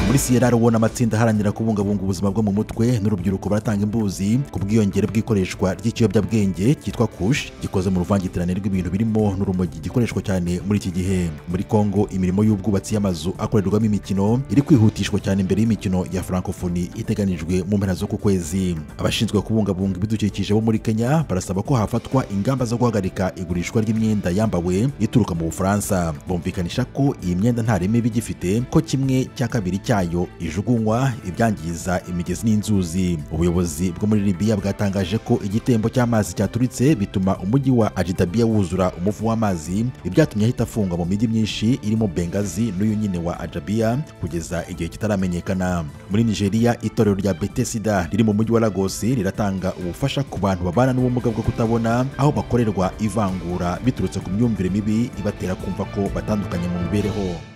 Muri Sierra Leone, amatsinda aharanira kubungabunga ubuzima bwo mu mutwe n'urubyiruko baratanga imbuzi ku bwiyongere bw'ikoreshwa ry'ikiyobyabwenge cyitwa kush, gikoze mu ruvangitirane rw'ibintu birimo n'urumogi, gikoreshwa cyane muri iki gihe. Muri Kongo, imirimo y'ubwubatsi y'amazu akorerwamo imikino iri kwihutishwa cyane imbere y'imikino ya Francophonie iteganijwe mu mpera z'uku kwezi. Abashinzwe kubungabunga ibidukikije bo muri Kenya barasaba ko hafatwa ingamba zo guhagarika igurishwa ry'imyenda yambawe ituruka mu Bufaransa. Bumvikanisha ko iyi myenda nta reme iba igifite, ko kimwe cya kabiri cyayo ijugunywa, ibyangiza imigezi n'inzuzi. Ubuyobozi bwo muri Libya bwatangaje ko igitembo cy'amazi cyaturitse bituma umujyi wa Ajdabiya wuzura umuvu w'amazi, ibyatumye ahita afungwa mu mijyi myinshi irimo Benghazi n'uyu nyine wa Ajdabiya kugeza igihe kitaramenyekana. Muri Nigeria, itorero rya Bethesda riri mu mujyi wa Lagos riratanga ubufasha ku bantu babana n'ubumuga bwo kutabona, aho bakorerwa ivangura biturutse ku myumvire mibi ibatera kumva ko batandukanye mu mibereho.